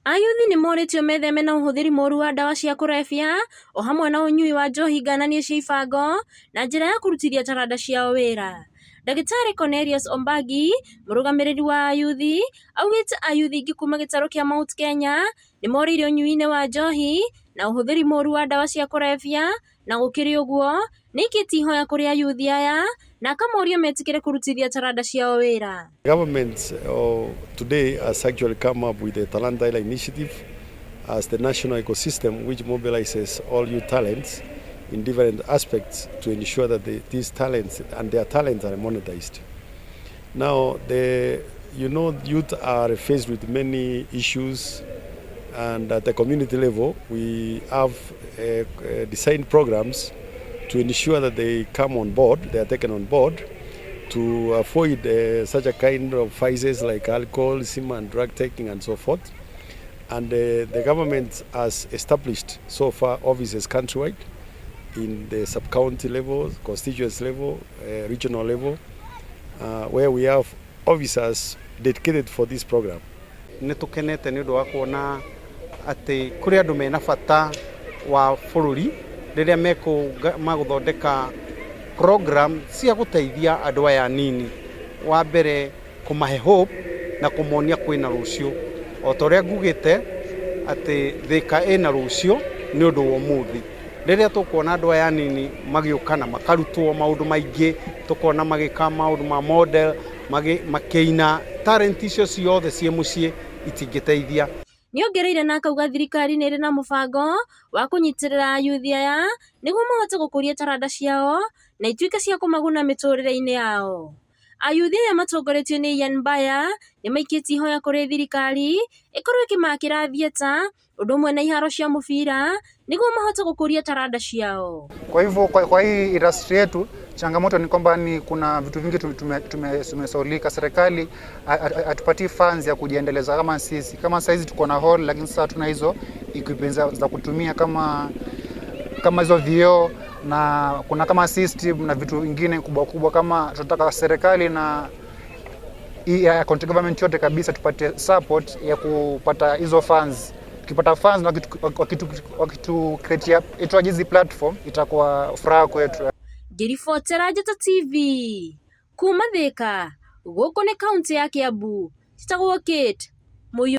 Ayuthi nĩ morĩtio metheme na ũhũthĩri mũru wa ndawa cia kũrebia o hamwe na ũnyui wa njohi ngananie cia ibango na njĩra ya kũrutithia taranda ciao wĩra. Ndagĩtarĩ Cornelius Ombagi, mũrũgamĩrĩri wa ayuthi, augĩte ayuthi aingĩ kuma gĩtarũ kĩa Mount Kenya nĩ morĩire ũnyui-inĩ wa njohi na ũhũthĩri mũru wa ndawa cia kũrebia na gũkĩrĩ ũguo nĩ aikĩtie ihoya kũrĩ ayuthi aya na akamoria metĩkĩre kũrutithia taranda ciao wĩra. Government today has actually come up with the Talanta Hela initiative as the national ecosystem which mobilizes all youth talents in different aspects to ensure that these talents and their talents are monetized. Now, the you know youth are faced with many issues, and at the community level, we have designed programs to ensure that they come on board, they are taken on board to avoid such a kind of vices like alcoholism and drug taking and so forth. And the government has established so far offices countrywide in the sub-county level, constituency level, regional level, where we have officers dedicated for this program. Nĩ tũkenete nĩ ũndũ wa kuona atĩ kũrĩ andũ mena bata wa bũrũri rĩrĩa magũthondeka program cia gũteithia andũ aya anini. Wa mbere, kũmahe hope na kũmonia kwĩna rũciũ, o ta ũrĩa ngugĩte atĩ Thĩka ĩna rũciũ nĩ ũndũ wa ũmũthĩ. Rĩrĩa tũkuona andũ aya anini magĩũka na makarutwo maũndũ maingĩ, tũkona magĩka maũndũ ma model, makĩina, talent icio ciothe ciĩ mũciĩ itingĩteithia. Nĩongereire na akauga thirikari nĩ ĩrĩ na mũbango wa kũnyitĩrĩra ayuthi aya nĩguo mahote gũkũria taranda ciao na ituĩke cia kũmaguna mĩtũrĩre-inĩ yao. Ayuthi aya matongoretio nĩ Ian Mbaya nĩ maikĩtie ihoya kũrĩ thirikari ĩkorwo ĩkĩmakĩra theatre ũndũ ũmwe na iharo cia mũbira nĩguo mahote gũkũria taranda ciao. Kwa hivyo kwa hii industry yetu, changamoto ni kwamba ni kuna vitu vingi tumesahaulika. Serikali hatupatii funds ya kujiendeleza kama sisi. Kama saizi tuko na hall, lakini sasa tuna hizo equipment za kutumia kama hizo vioo na kuna kama system na vitu vingine kubwa kubwa. Kama tunataka serikali na hii ya county government yote kabisa tupate support ya kupata hizo funds. Tukipata funds na wakitu create itwaje hizi platform, itakuwa furaha kwetu. Ngĩribotera Njata TV kuma Thĩka, gũkũ nĩ kaũntĩ ya Kiambu, njĩtagwo Kate.